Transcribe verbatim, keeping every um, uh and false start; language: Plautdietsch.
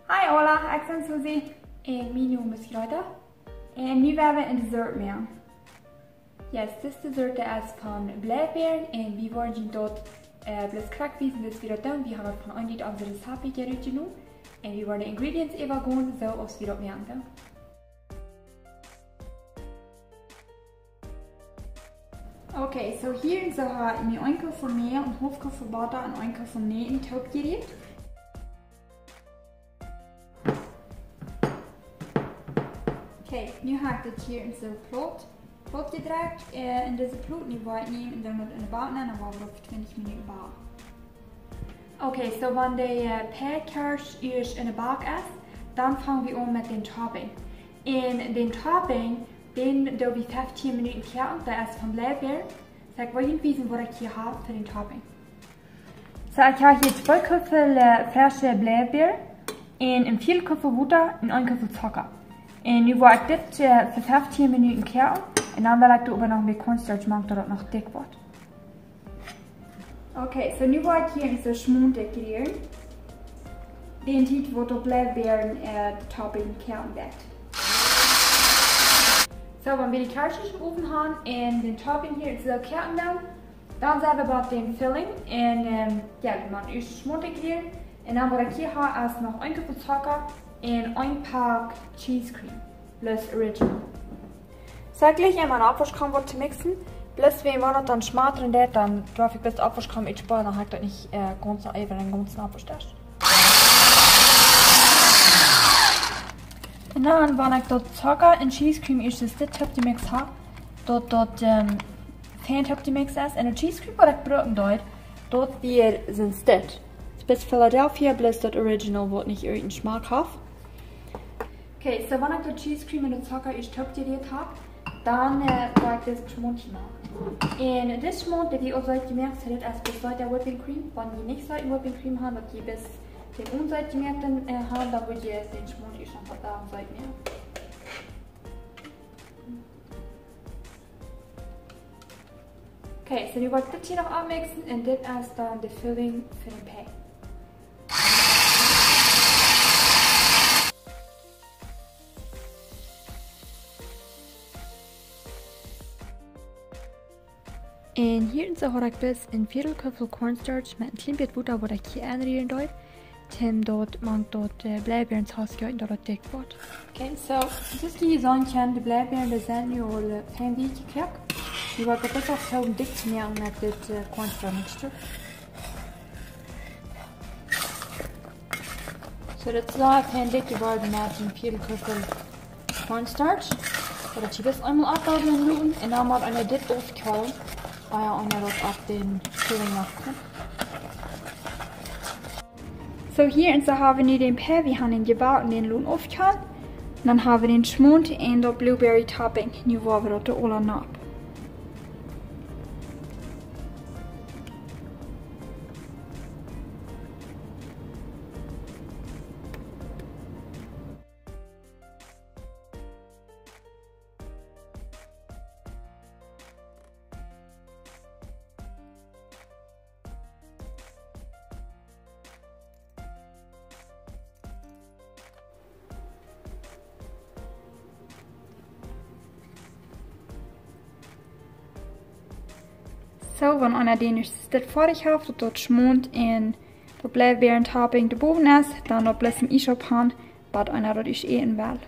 Hi aula, ekj sie Susi. Un mien Nomen es Greta. Un nu woa wie een Dessert moaken. Yes, dit Dessert es von Blaubeeren un wie woaren daut, äh, bloos krakjt wiesen, woo wie daut doonen. Wie haben daut von ons ut onse Rezept rutjenomen. Un wie woaren de ingredients äwagonen, soo aus wie daut moaken doonen. Okay, so hia un soo hab ekj nu een Kuffel Mäl, een haulf Kuffel Botta un een Kuffel Neeten toopjerieet. Okay, nu hab ekj dit hia un soo plaut, plaut jedrekjt, äh, un dise Plaut nu woa ekj nämen un dan daut enne Bak nenn, dan woa wie daut fa twintich Minuten baken. Okay, so wan de, äh, Pekjkaas ieescht enne Bak es, dan fang wie aun met dän Topping. Un dän Topping, dän doo wie feftieen Minuten koaken, daut es von Blaubeeren. So, ekj well junt wiesen, waut ekj hia hab fa dän Topping. So, ekj hab hia twee Kuffel, äh, fresche Blaubeeren un een Viedel Kuffel Wota un een Kuffel Zucka. Un nu woa ekj dit, äh, fa feftieen Minuten koaken un dan well ekj doa oba noch een bät Cornstarch mank, daut daut noch dikj woat. Okay, so nu woa ekj hia een Schmaunt kjrieen. Dän Tiet woat daut Blaubeeren, äh, de Topping koaken woat. So, wan wie de Kaas em Owen haben un dän Topping hia soo koaken doonen, dan sent wie bie dän Filling. Un, ähm, jo, wie motten ieescht Schmaunt kjrieen. Un dan waut ekj hia hab es noch een Kuffel Zucka un een Pak Cheese Cream. Bloos Original. So, ekj jlikj emma een Aufwaschkom waut to mixen. Bloos wan daut dan schmatren deit, dan draf ekj bloos Aufwaschkom utspolen, dan hab ekj daut nich, äh, gaunz noch äwa dän gaunzen Aufwaschdesch. Un dan, wan ekj daut Zucka un Cheese Cream ieescht dit toopjemixt hab, daut daut, ähm, fein toopjemixt es. Un daut Cheese Cream waut ekj brucken doo, daut wia soo dit. Daut es Philadelphia, bloos daut Original, waut nich irjent een Schmack haft. Okay, so wan ekj daut Cheese Cream un daut Zucka ieescht toopjerieet hab, dan, äh, woa ekj disen Schmaunt moaken. Un disen Schmaunt, dee wie aul soo jemoakt haben, daut es bloos seete Whipping Cream. Wan jie nich seete Whipping Cream haben, daut jie bloos dän onseeten jemoakten, äh, haben, dan woat jie dän Schmaunt ieescht noch waut aun seete moaken. Okay, so nu woa ekj dit hia noch aufmixen un dit es dan de Filling fa dän Pie. Un hia un soo hab ekj bloos een Viedel Kuffel Cornstarch met een kjlien bät Wota, waut ekj hia aunrieren doo. Om daut mank daut, äh, Blaubeeren Sauce to moaken, daut daut dikj woat. Okay, so, soo aus jie seenen kjennen, de Blaubeeren, dee sent nu aul, äh, fein weekjekoakt. Nu woa ekj daut uk soo dikj moaken met dit, äh, Cornstarch Mixture. So, daut es soo fein dikj jeworden met een Viedel Kuffel Cornstarch. Daut jie daut eemol aufkoaken loten un dan mott eena dit aufkolen, ea eena daut opp dän Filling moaken kaun. So, hia un soo hab wie nu dän Pie, wie haben dän jebaut un dän loten aufkolen. Dan hab wie dän Schmaunt un daut Blueberry Topping. Nu woa wie daut doa aula nopp. So, wan eena dän nu dit foadich haft, daut daut Schmaunt un daut Blueberry Topping doa bowen es, dan daut bloos em Iesschaup han, bat eena daut ieescht äten well.